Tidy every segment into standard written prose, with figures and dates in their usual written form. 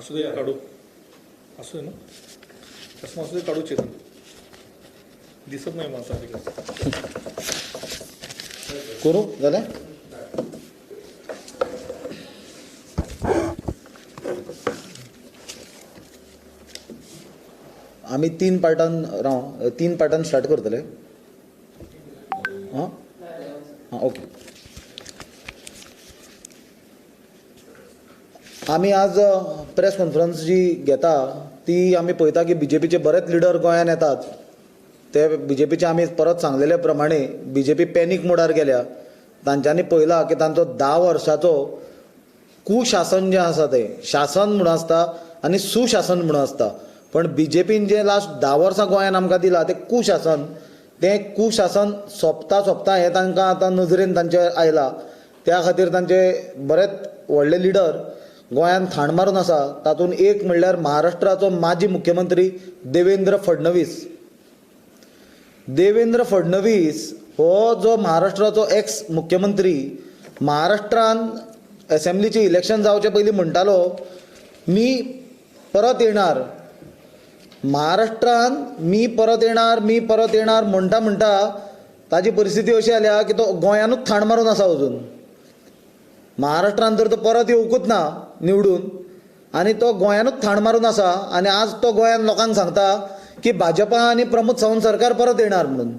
असू दे काढू, असू दे ना चष्मा, असू दे काढू. चेतन दिसत नाही माझा तिकडे. करू जालें. आमी तीन पार्टान राव, तीन पार्टान स्टार्ट करतले. हां हां, ओके. आमी आज प्रेस कॉन्फरन्स जी घेता ती आमी पळयता की बीजेपीचे बरेच लिडर गोंयान येतात. ते बीजेपीचे आमी परत सांगलेले प्रमाणे बीजेपी पॅनीक मोडार गेल्या. तांच्यांनी पळयलां की तांचो 10 वर्साचो कुशासन जें आसा तें शासन म्हूण आसता आनी सुशासन म्हूण आसता, पण बीजेपीन जें लास्ट 10 वर्सां गोंयान आमकां दिलां तें कुशासन, तें कुशासन सोंपता सोंपता हें तांकां आतां नजरेन तांचे आयलां. त्या खातीर तांचे बरेच व्हडले लिडर गोंयान थाण मारून आसा. तातूंत एक म्हणल्यार महाराष्ट्राचो माजी मुख्यमंत्री देवेंद्र फडणवीस. देवेंद्र फडणवीस हो जो महाराष्ट्राचो एक्स मुख्यमंत्री, महाराष्ट्रान एसेंब्लीचें इलेक्शन जावचे पयलीं म्हणटालो मी परत येणार, महाराष्ट्रान मी परत येणार, मी परत येणार म्हणटा म्हणटा ताजी परिस्थिती अशी आल्या की तो गोंयानूच थाण मारून आसा. अजून महाराष्ट्रान तर तो परत येवकूच ना निवडून, आनी तो गोंयानूच थाण मारून आसा. आनी आज तो गोंयान लोकांक सांगता की भाजपा आनी प्रमोद सावंत सरकार परत येणार म्हणून.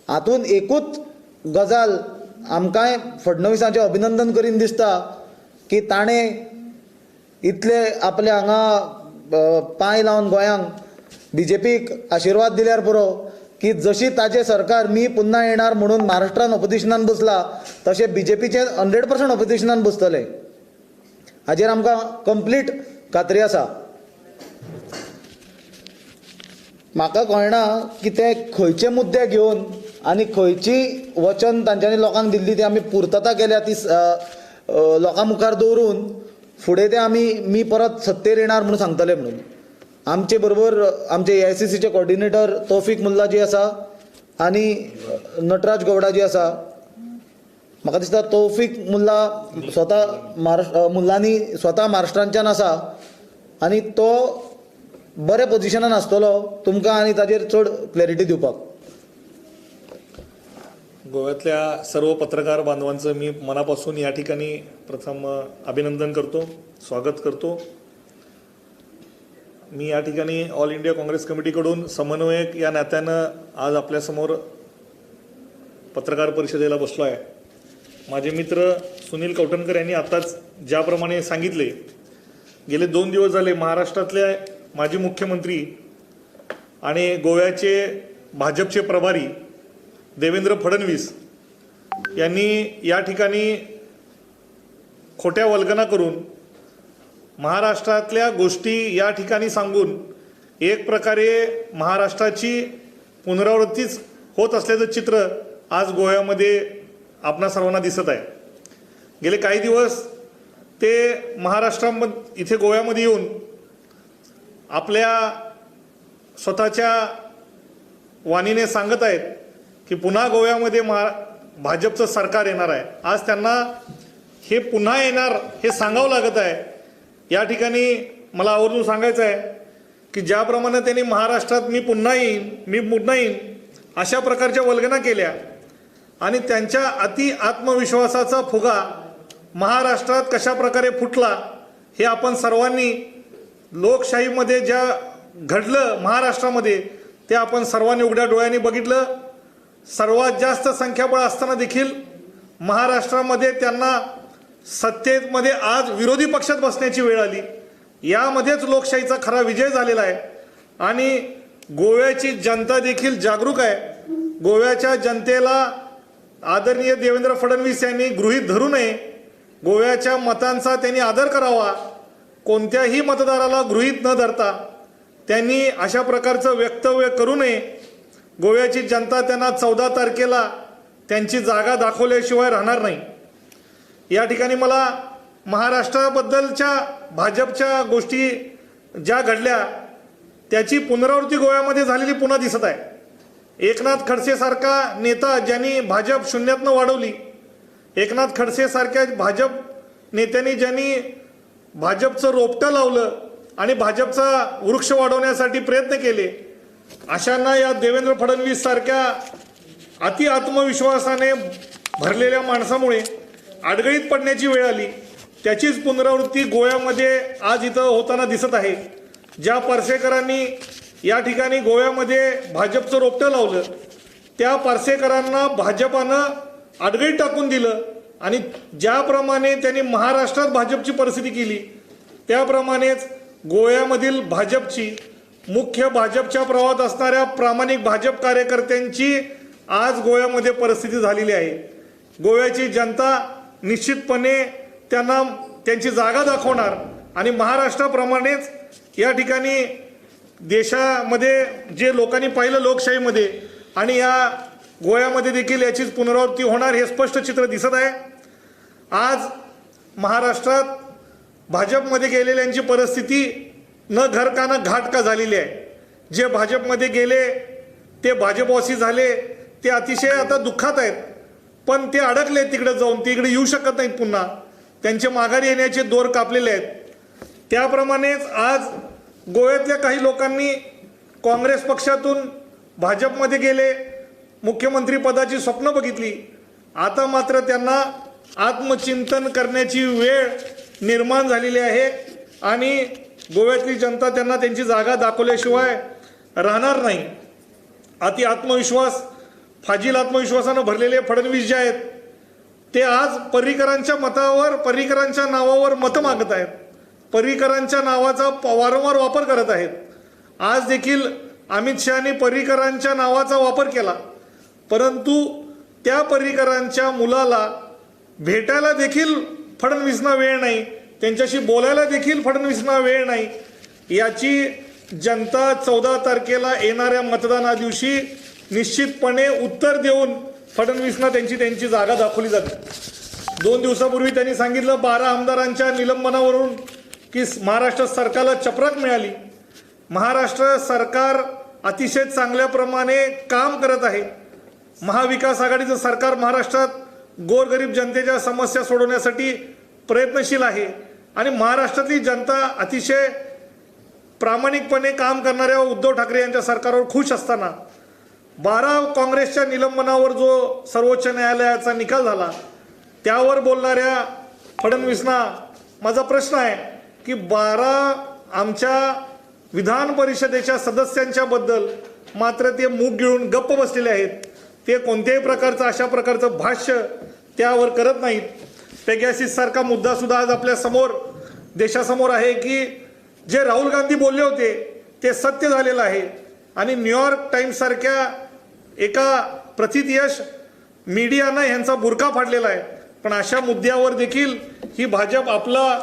हातून एकूच गजाल आमकांय फडणवीसाचें अभिनंदन करीन दिसता की ताणें इतले आपले हांगा पांय लावन गोंयांक बीजेपीक आशिर्वाद दिल्यार पुरो की जशी ताजें सरकार मी पुन्हा येणार म्हणून महाराष्ट्रान ऑपोजिशनान बसला तशें बीजेपीचें 100% ऑपोजिशनान बसतलें, हाजेर आमकां कंप्लीट खात्री आसा. म्हाका कळना की ते खंयचे मुद्दे घेवन आनी खंयची वचन तांच्यांनी लोकांक दिल्ली ती आमी पुर्तता केल्या ती लोकां मुखार दवरून फुडें ते आमी मी परत सत्तेर येणार म्हणून सांगतले म्हणून. आमचे बरोबर आमचे AICCचे कॉर्डिनेटर तौफीक मुल्ला जी आसा आनी नटराज गौडा जी आसा. म्हाका दिसता तौफीक मुल्ला स्वता महाराष्ट्र मुल्लांनी स्वता महाराष्ट्रांच्यान आसा आनी तो बऱ्या पोजिशनान आसतलो तुमकां आनी ताजेर चड क्लॅरिटी दिवपाक. गोव्यातल्या सर्व पत्रकार बांधवांचं मी मनापासून या ठिकाणी प्रथम अभिनंदन करतो, स्वागत करतो. मी या ठिकाणी ऑल इंडिया काँग्रेस कमिटीकडून समन्वयक या नात्यानं आज आपल्यासमोर पत्रकार परिषदेला बसलो आहे. माझे मित्र सुनील कवठणकर यांनी आत्ताच ज्याप्रमाणे सांगितले, गेले 2 दिवस झाले महाराष्ट्रातले माजी मुख्यमंत्री आणि गोव्याचे भाजपचे प्रभारी देवेंद्र फडणवीस यांनी या ठिकाणी खोट्या वल्गना करून महाराष्ट्रातल्या गोष्टी या ठिकाणी सांगून एक प्रकारे महाराष्ट्राची पुनरावृत्तीच होत असल्याचं चित्र आज गोव्यामध्ये आपणा सर्वांना दिसत आहे. गेले काही दिवस ते महाराष्ट्रामध्ये इथे गोव्यामध्ये येऊन आपल्या स्वतःच्या वाणीने सांगत आहेत की पुन्हा गोव्यामध्ये भाजपचं सरकार येणार आहे. आज त्यांना हे पुन्हा येणार हे सांगावं लागत आहे. या ठिकाणी मला आवर्जून सांगायचं आहे की ज्याप्रमाणे त्यांनी महाराष्ट्रात मी पुन्हा येईन, मी पुन्हा येईन अशा प्रकारच्या वल्गना केल्या आणि त्यांच्या अति आत्मविश्वासाचा फुगा महाराष्ट्रात कशा प्रकारे फुटला हे आपण सर्वांनी लोकशाहीमध्ये ज्या घडलं महाराष्ट्रामध्ये ते आपण सर्वांनी उघड्या डोळ्यांनी बघितलं. सर्वात जास्त संख्याबळ असताना देखील महाराष्ट्रामध्ये त्यांना सत्तेमध्ये आज विरोधी पक्षात बसण्याची वेळ आली. यामध्येच लोकशाहीचा खरा विजय झालेला आहे आणि गोव्याची जनता देखील जागरूक आहे. गोव्याच्या जनतेला आदरणीय देवेंद्र फडणवीस यांनी गृहीत धरू नये, गोव्याच्या मतांचा त्यांनी आदर करावा. कोणत्याही मतदाराला गृहीत न धरता त्यांनी अशा प्रकारचं वक्तव्य करू नये. गोव्याची जनता त्यांना 14 तारखेला त्यांची जागा दाखवल्याशिवाय राहणार नाही. या ठिकाणी मला महाराष्ट्राबद्दलच्या भाजपच्या गोष्टी ज्या घडल्या त्याची पुनरावृत्ती गोव्यामध्ये झालेली पुन्हा दिसत आहे. एकनाथ खडसेसारखा नेता ज्यांनी भाजप शून्यातनं वाढवली, एकनाथ खडसेसारख्या भाजप नेत्यांनी ज्यांनी भाजपचं रोपटं लावलं आणि भाजपचा वृक्ष वाढवण्यासाठी प्रयत्न केले, अशांना या देवेंद्र फडणवीस सारख्या अति आत्मविश्वासाने भरलेल्या माणसामुळे आडगळीत पडण्याची वेळ आली. त्याचीच पुनरावृत्ती गोव्यामध्ये आज इथं होताना दिसत आहे. ज्या पार्सेकरांनी या ठिकाणी गोव्यामध्ये भाजपचं रोपटं लावलं त्या पार्सेकरांना भाजपानं आडगळीत टाकून दिलं आणि ज्याप्रमाणे त्यांनी महाराष्ट्रात भाजपची परिस्थिती केली त्याप्रमाणेच गोव्यामधील भाजपची, मुख्य भाजपच्या प्रवाहात असणाऱ्या प्रामाणिक भाजप कार्यकर्त्यांची आज गोव्यामध्ये परिस्थिती झालेली आहे. गोव्याची जनता निश्चितपणे त्यांना त्यांची जागा दाखवणार आणि महाराष्ट्राप्रमाणेच या ठिकाणी देशामध्ये जे लोकांनी पाहिलं लोकशाहीमध्ये आणि या गोव्यामध्ये देखील याचीच पुनरावृत्ती होणार हे स्पष्ट चित्र दिसत आहे. आज महाराष्ट्रात भाजपमध्ये गेलेल्यांची परिस्थिती न घर का न घाट का झालेली आहे. जे भाजपमध्ये गेले ते भाजपवासी झाले, ते अतिशय आता दुःखात आहेत, पण ते अडकले तिकडे जाऊन, ते इकडे येऊ शकत नाहीत पुन्हा, त्यांचे माघारी येण्याचे दोर कापलेले आहेत. त्याप्रमाणेच आज गोव्यातल्या काही लोकांनी काँग्रेस पक्षातून भाजपमध्ये गेले, मुख्यमंत्रीपदाची स्वप्न बघितली, आता मात्र त्यांना आत्मचिंतन करण्याची वेळ निर्माण झालेली आहे आणि गोव्यातली जनता त्यांना त्यांची जागा दाखवल्याशिवाय राहणार नाही. अति आत्मविश्वास, फाजील आत्मविश्वासानं भरलेले फडणवीस जे आहेत ते आज पर्रिकरांच्या मतावर, पर्रिकरांच्या नावावर मतं मागत आहेत, पर्रिकरांच्या नावाचा वारंवार वापर करत आहेत. आज देखील अमित शहानी पर्रिकरांच्या नावाचा वापर केला, परंतु त्या पर्रिकरांच्या मुलाला भेटायला देखील फडणवीसना वेळ नाही, त्यांच्याशी बोलायला देखील फडणवीसना वेळ नाही. याची जनता 14 तारखेला येणाऱ्या मतदाना दिवशी निश्चितपणे उत्तर देऊन फडणवीसना त्यांची त्यांची जागा दाखवली जाते. 2 दिवसापूर्वी त्यांनी सांगितलं 12 आमदारांच्या निलंबनावरून की महाराष्ट्र सरकारला चपराक मिळाली. महाराष्ट्र सरकार अतिशय चांगल्या प्रमाणे काम करत आहे. महाविकास आघाडीचं सरकार महाराष्ट्रात गोरगरीब जनतेच्या समस्या सोडवण्यासाठी प्रयत्नशील आहे आणि महाराष्ट्रातली जनता अतिशय प्रामाणिकपणे काम करणाऱ्या उद्धव ठाकरे यांच्या सरकारवर खुश असताना 12 काँग्रेसच्या निलंबनावर जो सर्वोच्च न्यायालयाचा निकाल झाला त्यावर बोलणाऱ्या फडणवीसना माझा प्रश्न आहे की 12 आमच्या विधान परिषदेच्या सदस्यांच्याबद्दल मात्र ते मूग गिळून गप्प बसलेले आहेत. ते कोणत्याही प्रकारचं अशा प्रकारचं भाष्य त्यावर करत नाहीत. पेगॅसिससारखा मुद्दासुद्धा आज आपल्यासमोर, देशासमोर आहे की जे राहुल गांधी बोलले होते ते सत्य झालेलं आहे आणि न्यूयॉर्क टाइम्ससारख्या एका प्रतियश मीडियानं ह्यांचा बुरखा फाडलेला आहे. पण अशा मुद्द्यावर देखील ही भाजप आपला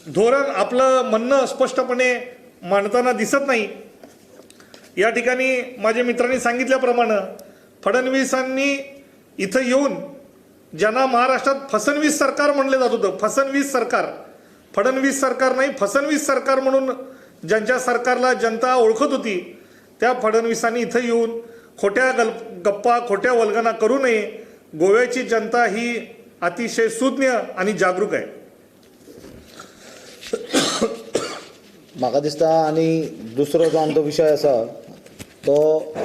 धोरण, आपलं म्हणणं स्पष्टपणे मांडताना दिसत नाही. या ठिकाणी माझ्या मित्रांनी सांगितल्याप्रमाणे फडणवीसांनी इथं येऊन ज्यांना महाराष्ट्रात फसनवीस सरकार म्हणले जात होतं, फसनवीस सरकार, फडणवीस सरकार नाही फसनवीस सरकार म्हणून ज्यांच्या सरकारला जनता ओळखत होती त्या फडणवीसांनी इथं येऊन खोट्या गप्पा, खोट्या वल्गना करू नये. गोव्याची जनता ही अतिशय सुज्ञ आणि जागरूक आहे. म्हाका दिसता आनी दुसरो जो आमचो विशय आसा तो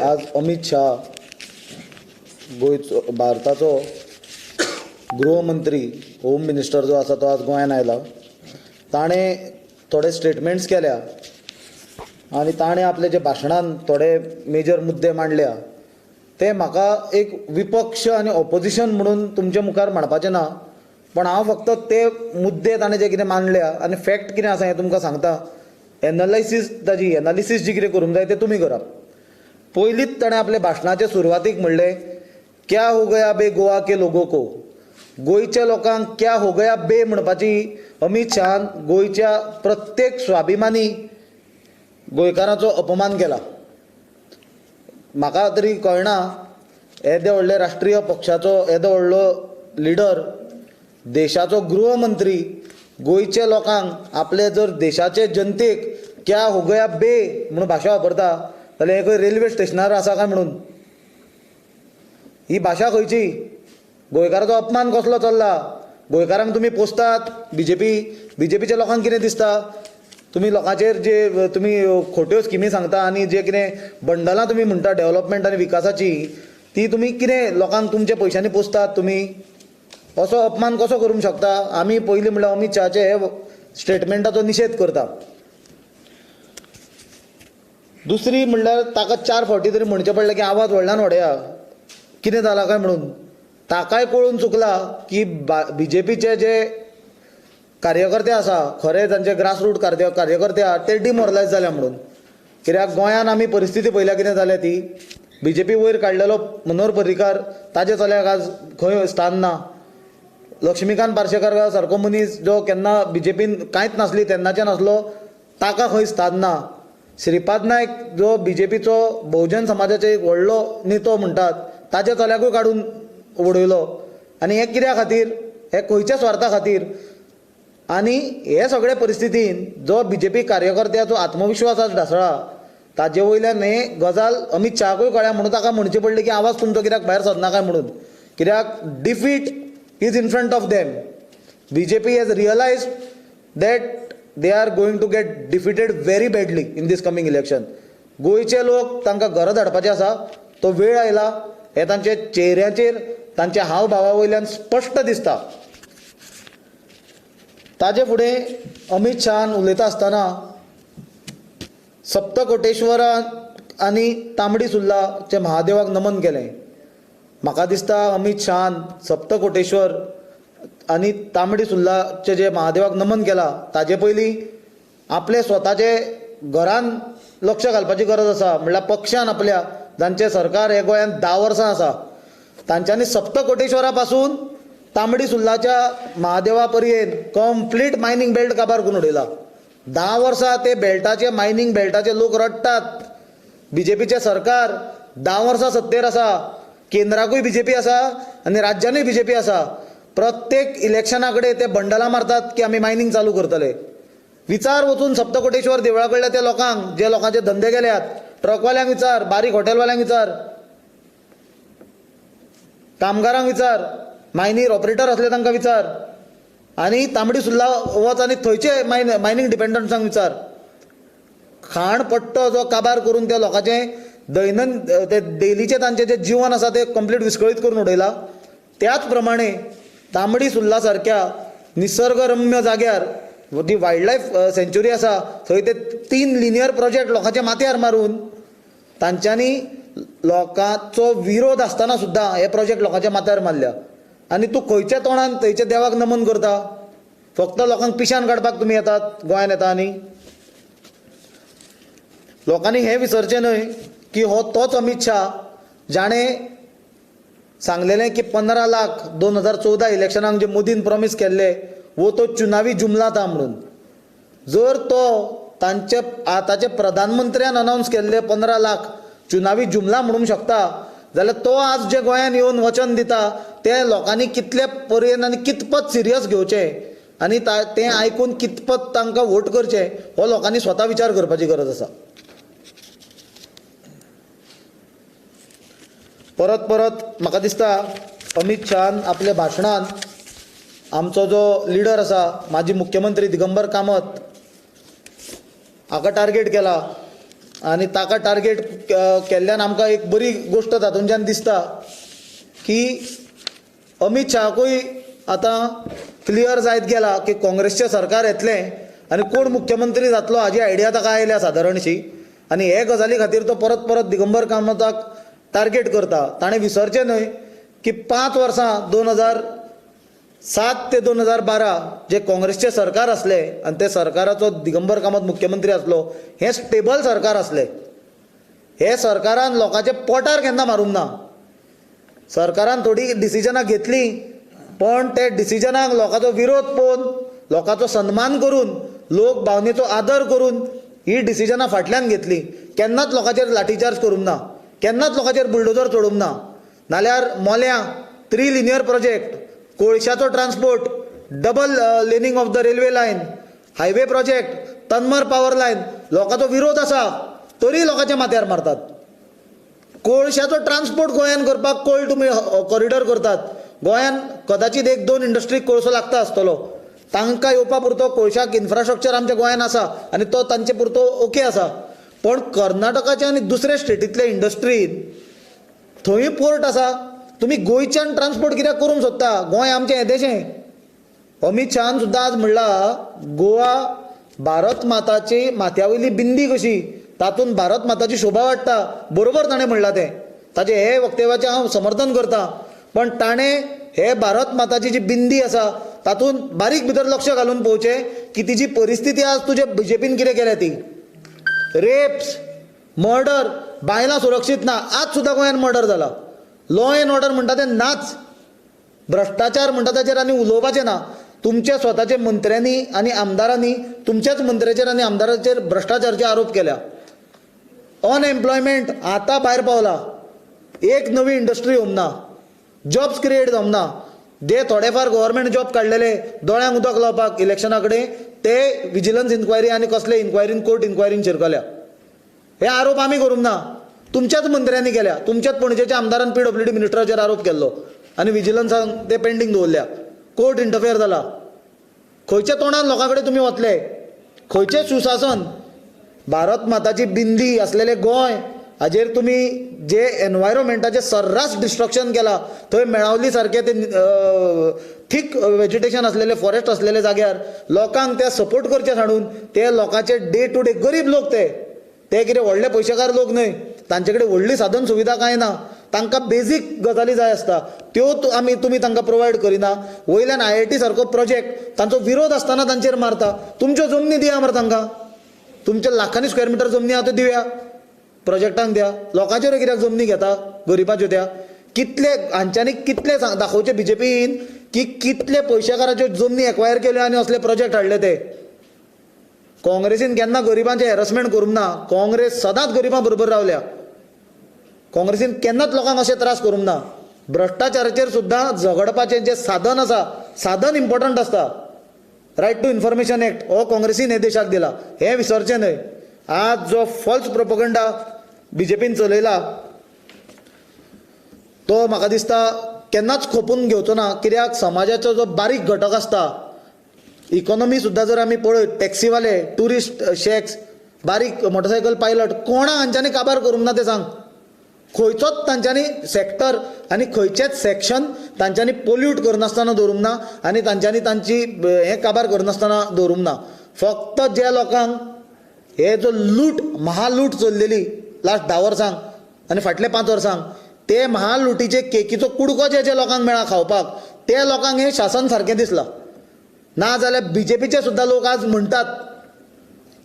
आज अमित शाह गोंयचो, भारताचो गृहमंत्री, होम मिनिस्टर जो आसा तो आज गोंयांत आयला. ताणें थोडे स्टेटमेंट्स केल्या आनी ताणें आपल्या जे भाशणान थोडे मेजर मुद्दे मांडल्या ते म्हाका एक विपक्ष आनी ऑपोजिशन म्हणून तुमच्या मुखार मांडपाचें ना, पण हांव फक्त ते मुद्दे ताणें जे कितें मांडल्या आनी फॅक्ट कितें आसा हें तुमकां सांगता. एनालिसीस, ताजी एनालिसीस जी कितें करूंक जाय तें तुमी करात. पयलींच ताणें आपल्या भाशणाचे सुरवातीक म्हणलें, क्या हो गया बे गोवा के लोगों को. गोंयच्या लोकांक क्या हो गया बे म्हणपाची अमित शहान गोंयच्या प्रत्येक स्वाभिमानी गोंयकाराचो अपमान केला. म्हाका तरी कळना येदे व्हडले राष्ट्रीय पक्षाचो येदो व्हडलो लिडर, देशाचो गृहमंत्री गोंयच्या लोकांक आपले जर देशाचे जनतेक क्या हो गया बे म्हणून भाशा वापरता जाल्यार हें खंय रेल्वे स्टेशनार आसा काय म्हणून ही भाशा खंयची? गोंयकाराचो अपमान कसलो चल्ला? गोंयकारांक तुमी पोसतात. बीजेपीच्या लोकांक कितें दिसता? तुमी लोकांचेर जे तुमी खोट्यो स्किमी सांगता आनी जे कितें बंडलां तुमी म्हणटा डेव्हलपमेंट आनी विकासाची, ती तुमी कितें लोकांक तुमच्या पयशांनी पोसतात? तुमी असो अपमान कसो करूंक शकता? आमी पयलीं म्हणल्यार अमीत शहाचे हे स्टेटमेंटाचो निशेध करता. दुसरी म्हणल्यार ताका 4 फावटी तरी म्हणचें पडलें की आवाज व्हडल्यान व्हडया, कितें जालां काय म्हणून. ताकाय कळून चुकला की बीजेपीचे जे कार्यकर्ते आसा, खरे तांचे ग्रासरूट कार्यकर्ते आहा ते डिमोरलायज जाल्या म्हणून. कित्याक गोंयान आमी परिस्थिती पळयल्या कितें जाल्या ती. बीजेपी वयर काडलेलो मनोहर पर्रीकार ताजे चल्याक आज खंय स्थान ना. लक्ष्मीकांत पार्सेकार सारको मनीस जो केन्ना बीजेपीन कांयच नासली तेन्नाच्यान नासलो, ताका खंय स्थान ना. श्रीपाद नायक जो बीजेपीचो बहुजन समाजाचो एक व्हडलो नेतो म्हणटात ताज्या चल्याकूय काडून उडयलो. आनी हें कित्या खातीर? हें खंयच्या स्वार्था खातीर? आनी हे सगळे परिस्थितीन जो बीजेपी कार्यकर्त्याचो आत्मविश्वास आज ढासळा ताजे वयल्यान हे गजाल अमीत शहाकूय कळ्ळ्या म्हणून ताका म्हणचें पडलें की आवाज तुमचो कित्याक भायर सरना काय म्हणून. कित्याक defeat is in front of them. BJP has realised that they are going to get defeated very badly in this coming election. गोंयचे लोक तांकां घरा धाडपाचे आसा, तो वेळ आयला हें तांच्या चेहऱ्याचेर तांच्या हावभावा वयल्यान स्पश्ट दिसता. ताजे फुडें अमीत शहान उलयता आसतना सप्तकोटेश्वरान आनी तांबडी सुर्लाचे महादेवाक नमन केलें. म्हाका दिसता अमीत शहान सप्तकोटेश्वर आनी तांबडी सुर्लाचे जे महादेवाक नमन केलां ताजे पयलीं आपले स्वताचे घरान लक्ष घालपाची गरज आसा. म्हणल्यार पक्षान आपल्या जांचें सरकार हे गोंयांत 10 वर्सां आसा तांच्यांनी सप्तकोटेश्वरा पासून तांबडी सुर्लाच्या महादेवा पर्यंत कंप्लीट मायनींग बेल्ट काबार करून उडयला. 10 वर्सां ते बेल्टाचे मायनींग बेल्टाचे लोक रडटात. बीजेपीचें सरकार 10 वर्सां सत्तेर आसा, केंद्राकूय बीजेपी आसा आनी राज्यानूय बीजेपी आसा. प्रत्येक इलेक्शना कडेन ते बंडलां मारतात की आमी मायनींग चालू करतले. विचार वचून सप्तकोटेश्वर देवळा कडल्या त्या लोकांक जे लोकांचे धंदे गेल्यात, ट्रकवाल्यांक विचार, बारीक हॉटेलवाल्यांक विचार, कामगारांक विचार, मायनीर ऑपरेटर आसले तांकां विचार, आनी तांबडी सुर्ला वच आनी थंयचे मायनींग डिपेंडंट्सांक विचार. खाण पट्टो जो काबार करून त्या लोकांचें दैनंदिन ते डेलीचें तांचें जें जिवन आसा तें कंप्लीट विस्कळीत करून उडयलां. त्याच प्रमाणे तांबडी सुर्ला सारक्या निसर्गरम्य जाग्यार जी वायल्ड लायफ सँच्युरी आसा थंय ते 3 लिनियर प्रोजेक्ट लोकांच्या माथ्यार मारून तांच्यांनी लोकांचो विरोध आसतना सुद्दां हे प्रोजेक्ट लोकांच्या माथ्यार मारल्या. आनी तूं खंयच्या तोंडान थंयच्या देवाक नमन करता? फक्त लोकांक पिशान काडपाक तुमी येतात गोंयान येता. आनी लोकांनी हें विसरचें न्हय की हो तोच अमीत शाह जाणें सांगलेलें की 15 लाख 2014 इलेक्शनाक जे मोदीन प्रॉमीस केल्ले वो तो चुनावी जुमला था म्हणून. जर तो तांचे आतांचे प्रधानमंत्र्यान अनावन्स केल्ले 15 लाख चुनावी जुमला म्हणूंक शकता जाल्यार तो आज जे गोंयान येवन वचन दिता ते लोकांनी कितले पर्यंत आनी कितपत सिरियस घेवचें आनी तें आयकून कितपत तांकां वोट करचें हो लोकांनी स्वता विचार करपाची गरज आसा. परत परत म्हाका दिसता अमीत शहान आपल्या भाशणान आमचो जो लिडर आसा माजी मुख्यमंत्री दिगंबर कामत हाका टार्गेट केला आनी ताका टार्गेट केल्ल्यान आमकां एक बरी गोश्ट तातूंतल्यान दिसता की अमीत शहाकूय आतां क्लियर जायत गेला की काँग्रेसचें सरकार येतलें आनी कोण मुख्यमंत्री जातलो हाजी आयडिया ताका आयल्या सादारणशी. आनी हे गजाली खातीर तो परत परत दिगंबर कामताक टार्गेट करता. ताणें विसरचें न्हय की 5 वर्सां 2007 ते 2012 जे काँग्रेसचें सरकार आसलें आनी ते सरकाराचो दिगंबर कामत मुख्यमंत्री आसलो, हें स्टेबल सरकार आसलें. हे सरकारान लोकांच्या पोटार केन्ना मारूंक ना. सरकारान थोडीं डिसिजनां घेतलीं पण ते डिसिजनाक लोकांचो विरोध पळोवन, लोकांचो सन्मान करून, लोक भावनेचो आदर करून ही डिसिजनां फाटल्यान घेतलीं. केन्नाच लोकांचेर लाठीचार्ज करूंक ना, केन्नाच लोकांचेर बुलडोजर चडोवंक ना. नाल्यार मोल्यां 3 लिनियर प्रोजेक्ट, कोळशाचो transport, double laning of the railway line, highway project, Tanmar power line, लोकांचो विरोध आसा तरी लोकांच्या माथ्यार मारतात. कोळशाचो ट्रान्सपोर्ट गोंयान करपाक कोळ तुमी कॉरिडॉर करतात, गोंयान कदाचित एक दोन इंडस्ट्रीक कोळसो लागता आसतलो, तांकां येवपा पुरतो कोळशाक इन्फ्रास्ट्रक्चर आमच्या गोंयान आसा आनी तो तांचे पुरतो ओके आसा. पण कर्नाटकाच्या आनी दुसऱ्या स्टेटींतल्या इंडस्ट्रीन थंय पोर्ट आसा, तुमी गोंयच्यान ट्रान्सपोर्ट कित्याक करूंक सोदता? गोंय आमचें येदेशें. अमीत शहान सुद्दां आज म्हणलां गोवा भारत माताची माथ्या वयली बिंदी कशी, तातूंत भारत माताची शोभा वाडटा. बरोबर ताणें म्हणलां तें, ताजें हे वक्तव्याचें हांव समर्थन करता. पण ताणें हे भारत माताची जी बिंदी आसा तातूंत बारीक भितर लक्ष घालून पळोवचें की तिजी परिस्थिती आज तुजे बीजेपीन कितें केल्या ती. रेप्स, मर्डर, बायलां सुरक्षीत ना. आज सुद्दां गोंयांत मर्डर जाला. लॉ एंड ऑर्डर म्हणटा तें नाच, भ्रश्टाचार म्हणटा ताचेर आनी उलोवपाचें ना. तुमच्या स्वताच्या मंत्र्यांनी आनी आमदारांनी तुमच्याच मंत्र्याचेर आनी आमदाराचेर भ्रश्टाचाराचे आरोप केल्या. अनएम्प्लॉयमेंट आतां भायर पावला, एक नवी इंडस्ट्री येवंक ना, जॉब्स क्रिएट जावंक ना. जे थोडे फार गव्हर्मेंट जॉब काडलेले दोळ्यांक उदक लावपाक इलेक्शना कडेन ते विजिलन्स इन्क्वायरी आनी कसले इन्क्वायरीन कोर्ट इन्क्वायरीन शिरकल्या. हे आरोप आमी करूंक ना, तुमच्याच मंत्र्यांनी केल्या. तुमच्याच पणजेच्या आमदारान PWD मिनिस्टराचेर आरोप केल्लो आनी विजिलन्सान ते पेंडींग दवरल्या. कोर्ट इंटरफेयर जाला. खंयच्या तोंडान लोकां कडेन तुमी वतले? खंयचें सुशासन? भारत माताची बिंदी आसलेलें गोंय हाजेर तुमी जे एनवायरोमेंटाचें सर्रास डिस्ट्रक्शन केलां, थंय मेळावली सारकें ते थीक वेजिटेशन आसलेले फॉरेस्ट आसलेले जाग्यार लोकांक ते सपोर्ट करचे हाडून ते लोकांचे डे टू डे गरीब लोक, ते ते कितें व्हडले पयशेकार लोक न्हय, तांचे कडेन व्हडली साधन सुविधा कांय ना, तांकां बेजीक गजाली जाय आसता त्यो आमी तुमी तांकां प्रोवायड करिना. वयल्यान IIT सारको प्रोजेक्ट तांचो विरोध आसतना तांचेर मारता. तुमच्यो जमनी दिया मरे तांकां, तुमच्या लाखांनी स्क्वेअर मिटर जमनी आहा त्यो दिवया प्रोजेक्टांक द्या. लोकांचेर कित्याक जमनी घेता गरिबाच्यो त्या? कितले हांच्यांनी कितले दाखोवचे बीजेपीन की कितले पयशेकाराच्यो जमनी एक्वायर केल्यो आनी असले प्रोजेक्ट हाडले ते. काँग्रेसीन केन्ना गरिबांचें हॅरसमेंट करूंक ना. काँग्रेस सदांच गरिबां बरोबर रावल्या. काँग्रेसीन केन्नाच लोकांक अशे त्रास करूंक ना. भ्रश्टाचाराचेर सुद्दां झगडपाचें जें साधन आसा, साधन इम्पोर्टंट आसता. रायट टू इन्फॉर्मेशन एक्ट हो काँग्रेसीन हे देशाक दिला, हें विसरचें न्हय. आज जो फॉल्स प्रोपोगंडा बीजेपीन चलयला तो म्हाका दिसता केन्नाच खोपून घेवचो ना. कित्याक समाजाचो जो बारीक घटक आसता, इकॉनॉमी सुद्दां जर आमी पळयत, टॅक्सीवाले, ट्युरिस्ट शॅक्स, बारीक मोटरसायकल पायलट, कोणा हांच्यांनी काबार करूंक ना तें सांग. खंयचोच तांच्यांनी सॅक्टर आनी खंयचेच सॅक्शन तांच्यांनी पोल्यूट करनासतना दवरूंक ना आनी तांच्यांनी तांची हें काबार करनासतना दवरूंक ना. फक्त ज्या लोकांक हे जो लूट, महालूट चल्लेली लास्ट 10 वर्सांक आनी फाटले 5 वर्सांक, ते महालुटीचे केकीचो कुडको जे जे लोकांक मेळ्ळा खावपाक ते लोकांक हें शासन सारकें दिसलां. ना जाल्यार बीजेपीचे सुद्दां लोक आज म्हणटात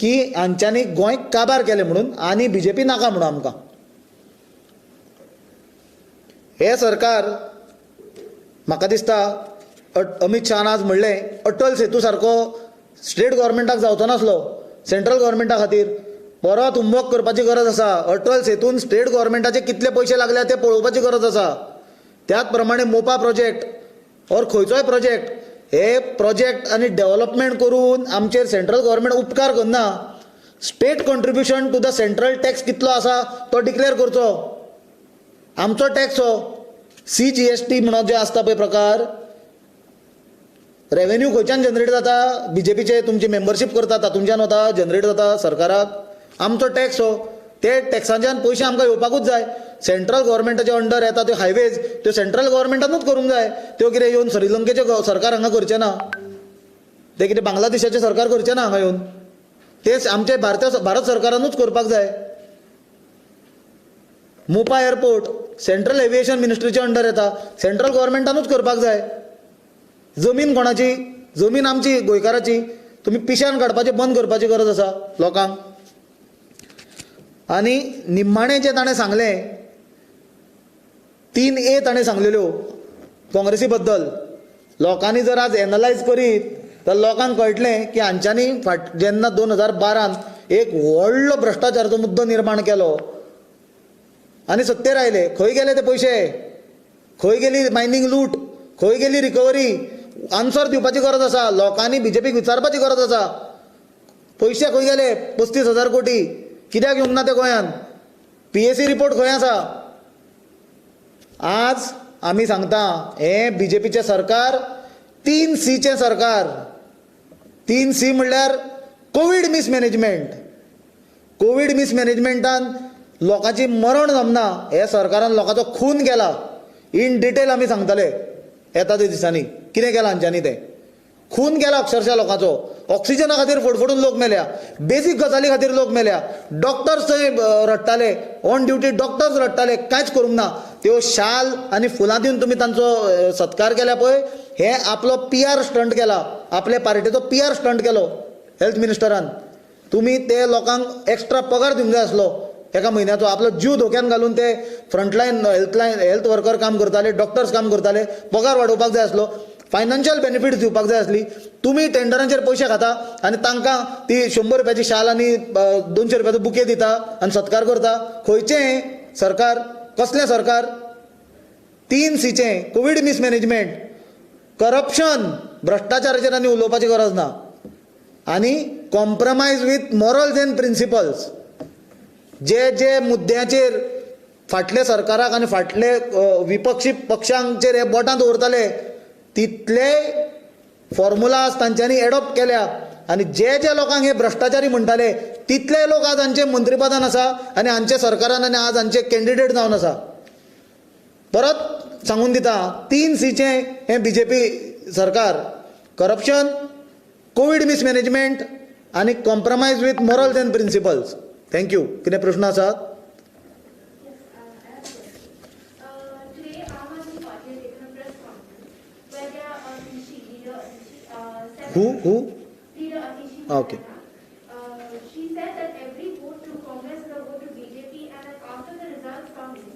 की हांच्यांनी गोंय काबार केलें म्हणून आनी बीजेपी नाका म्हणून आमकां. हें सरकार म्हाका दिसता अमीत शहान आज म्हणलें अटल सेतू सारको स्टेट गव्हर्मेंटाक जावचो नासलो, सेंट्रल गव्हर्मेंटा खातीर परत होमवर्क करपाची गरज आसा. अटल सेतून स्टेट गव्हर्मेंटाचे कितले पयशे लागले ते पळोवपाची गरज आसा. त्याच प्रमाणे मोपा प्रोजेक्ट ऑर खंयचोय प्रोजेक्ट, हे प्रोजेक्ट आनी डेव्हलपमेंट करून आमचेर सेंट्रल गव्हर्मेंट उपकार करना. State contribution to the central tax कितलो आसा तो डिक्लेअर करचो. आमचो टॅक्स हो CGST म्हणून जे आसता पळय प्रकार, रेवेन्यू खंयच्यान जनरेट जाता? बीजेपीचे तुमची मेंबरशीप करता तातूंच्यान वता, जनरेट जाता सरकाराक. आमचो टॅक्स हो, ते टॅक्सांच्यान पयशे आमकां येवपाकूच जाय. सेंट्रल गव्हर्मेंटाचे अंडर येता त्यो हायवेज, त्यो सेंट्रल गव्हर्मेंटानूच करूंक जाय. त्यो कितें येवन श्रीलंकेचें सरकार हांगा करचें ना, ते कितें बांगलादेशाचें सरकार करचें ना हांगा येवन, तेच आमचे भारत सरकारानूच करपाक जाय. मोपा एअरपोर्ट सेंट्रल एविएशन मिनिस्ट्रीच्या अंडर येता, सेंट्रल गव्हर्मेंटानूच करपाक जाय. जमीन कोणाची? जमीन आमची गोंयकाराची. तुमी पिशान काडपाचें बंद करपाची गरज आसा लोकांक. आनी निमाणें जें ताणें सांगलें, 3A ताणें सांगलेल्यो काँग्रेसी बद्दल, लोकांनी जर आज एनलायज करीत तर लोकांक कळटलें की हांच्यांनी फाट जेन्ना 2012 एक व्हडलो भ्रश्टाचाराचो मुद्दो निर्माण केलो आनी सत्तेर आयले, खंय गेले ते पयशे? खंय गेली मायनींग लूट? खंय गेली रिकवरी? आन्सर दिवपाची गरज आसा लोकांनी, बीजेपीक विचारपाची गरज आसा. पयशे खंय गेले? 35,000 कोटी कित्याक येवंक ना ते गोंयांत? PAC report खंय आसा? आज आमी सांगता हें बीजेपीचें सरकार 3 सीचें सरकार. 3 सी म्हणल्यार कोवीड मिसमॅनेजमेंट. कोवीड मिसमॅनेजमेंटान लोकांची मरण जमना, हे सरकारान लोकांचो खून केला. इन डिटेल आमी सांगतले येता ते दिसांनी कितें केलां हांच्यांनी तें. खून केला अक्षरशः लोकांचो. ऑक्सिजना खातीर फडफडून लोक मेल्या, बेजीक गजाली खातीर लोक मेल्या. डॉक्टर्स थंय रडटाले, ऑन ड्युटी डॉक्टर्स रडटाले, कांयच करूंक ना. त्यो शाल आनी फुलां दिवन तुमी तांचो सत्कार केला पळय, हे आपलो पी आर स्टंट केला, आपले पार्टेचो पी आर स्टंट केलो हेल्थ मिनिस्टरान. तुमी ते लोकांक एक्स्ट्रा पगार दिवंक जाय आसलो एका म्हयन्याचो. आपलो जीव धोक्यान घालून ते फ्रंटलायन हेल्थलायन हेल्थ वर्कर काम करताले, डॉक्टर्स काम करताले, पगार वाडोवपाक जाय आसलो, फायनान्शियल बेनिफिट्स दिवपाक जाय आसली. तुमी टेंडरांचेर पयशे खाता आनी तांकां ती 100 रुपयाची शाल आनी 200 रुपयाचो बुके दिता आनी सत्कार करता. खंयचें सरकार, कसलें सरकार? 3 सीचें कोवीड मिसमॅनेजमेंट, करप्शन, भ्रश्टाचाराचेर आनी उलोवपाची गरज ना, आनी compromise with morals and principles. जे जे मुद्द्याचेर फाटले सरकाराक आनी फाटले विपक्षी पक्षांचेर हे बोटां दवरताले तितले फॉर्मुलाज तांच्यांनी एडॉप्ट केल्या. आनी जे जे लोकांक हे भ्रश्टाचारी म्हणटाले तितले लोक आज हांचे मंत्रीपदान आसा आनी हांचे सरकारान आनी आज हांचे कॅन्डिडेट जावन आसा. परत सांगून दिता, 3 सीचें हें बीजेपी सरकार, करप्शन, कोवीड मिसमॅनेजमेंट आनी compromise with morals and principles. Thank you. कितें प्रश्न आसात? Yes, I have a question. Today, Aam Aadmi Party has taken a press conference where their Atishi, leader Atishi, said Who? Leader Atishi Okay. Marana, she said that every vote to Congress is a vote to BJP, and that after the results come in,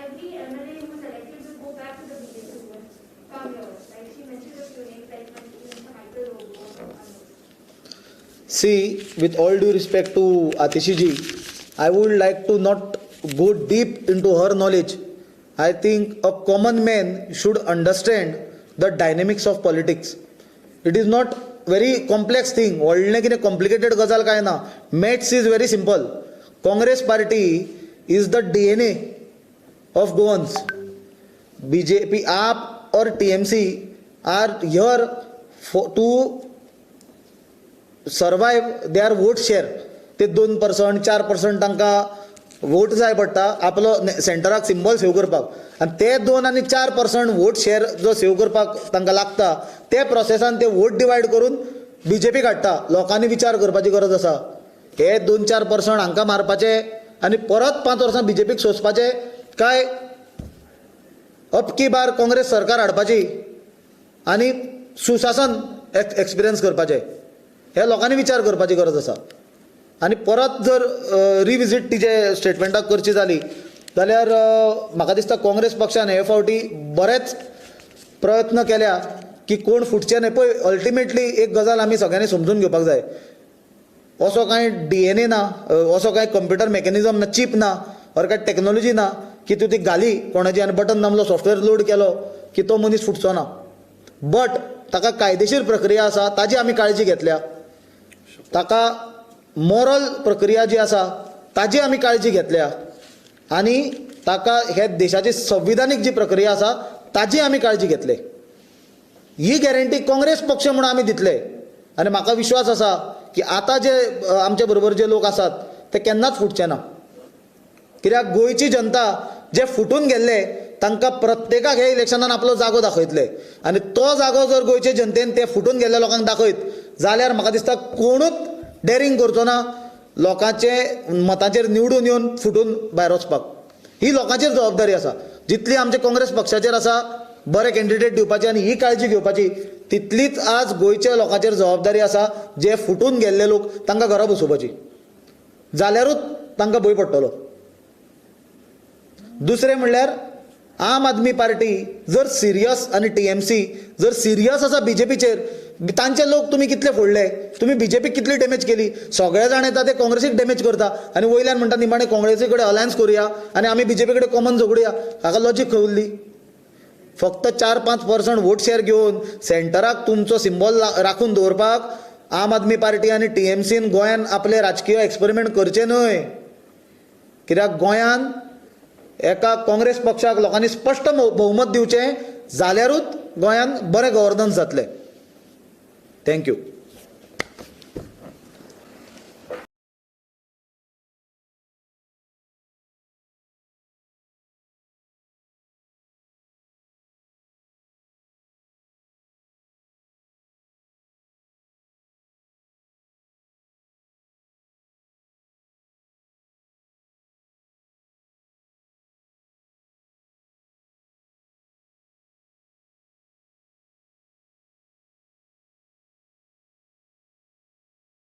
every MLA who is elected will go back to the BJP who has come here. Like she mentioned a few names, like Mr. Michael Lobo and others. See, with all due respect to Atishi ji, I would like to not go deep into her knowledge. I think a common man should understand the dynamics of politics. It is not very complex thing. व्हडलें कितें complicated गजाल कांय ना. Maths is very simple. Congress Party is the DNA of Goans. BJP, AAP or TMC are here to survive their vote share. ते 2% 4% तांकां vote जाय पडटा आपलो सेंटराक सिंबल सेव करपाक, आनी ते 2 आनी 4% वोट शेअर जो सेव करपाक तांकां लागता ते प्रोसेसान ते वोट डिवायड करून बीजेपी काडटा. लोकांनी विचार करपाची गरज आसा. हे 2-4% हांकां मारपाचे आनी परत 5 वर्सां बीजेपीक सोंसपाचे काय अब की बार काँग्रेस सरकार हाडपाची आनी सुशासन एक्सपिरियन्स करपाचें, हे लोकांनी विचार करपाची गरज आसा. आनी परत जर रिविजीट तिजे स्टेटमेंटाक करची जाली जाल्यार म्हाका दिसता काँग्रेस पक्षान हे फावटी बरेच प्रयत्न केल्या की कोण फुटचे न्हय. पळय, अल्टिमेटली एक गजाल आमी सगळ्यांनी समजून घेवपाक जाय, असो कांय डीएनए ना, असो कांय कंप्युटर मेकॅनिजम ना, चीप ना, or कांय टॅक्नोलॉजी ना की तूं ती घाली कोणाची आनी बटन दामलो, सॉफ्टवेअर लोड केलो की तो मनीस फुटचो ना. बट ताका कायदेशीर प्रक्रिया आसा, ताजी आमी काळजी घेतल्या. ताका मॉरल प्रक्रिया जी आसा ताजी आमी काळजी घेतल्या आनी ताका हे देशाची संविधानीक जी प्रक्रिया आसा ताजी आमी काळजी घेतले. ही गॅरंटी काँग्रेस पक्ष म्हणून आमी दितले आनी म्हाका विश्वास आसा की आतां जे आमचे बरोबर जे लोक आसात ते केन्नाच फुटचे ना. कित्याक गोंयची जनता जे फुटून गेल्ले तांकां प्रत्येकाक हे इलेक्शनान आपलो जागो दाखयतले आनी तो जागो जर गोंयचे जनतेन ते फुटून गेल्ल्या लोकांक दाखयत जाल्यार म्हाका दिसता कोणूच डेरींग करचो ना लोकांचे मतांचेर निवडून येवन फुटून भायर वचपाक. ही लोकांचेर जबाबदारी आसा. जितली आमचे काँग्रेस पक्षाचेर आसा बरे कॅन्डिडेट दिवपाची आनी ही काळजी घेवपाची, तितलीच आज गोंयच्या लोकांचेर जबाबदारी आसा जे फुटून गेल्ले लोक तांकां घरा बसोवपाची, जाल्यारूच तांकां भंय पडटलो. दुसरें म्हणल्यार आम आदमी पार्टी जर सिरियस आनी टीएमसी जर सिरियस आसा बीजेपीचेर, तांचे लोक तुमी कितले फोडले, तुमी बीजेपीक कितली डॅमेज केली, सगळे जाण येता ते काँग्रेसीक डॅमेज करता आनी वयल्यान म्हणटा निमाणे काँग्रेसी कडेन अलायन्स करुया आनी आमी बीजेपी कडेन कॉमन झगडुया. हाका लॉजीक खंय उरली? फक्त 4-5% वोट शेअर घेवन सेंटराक तुमचो सिंबॉल राखून दवरपाक आम आदमी पार्टी आनी टीएमसीन गोंयान आपले राजकीय एक्सपेरिमेंट करचे न्हय. कित्याक गोंयान एका काँग्रेस पक्षाक लोकांनी स्पश्ट बहुमत दिवचें, जाल्यारूच गोंयांत बरें गव्हर्नन्स जातलें. Thank you.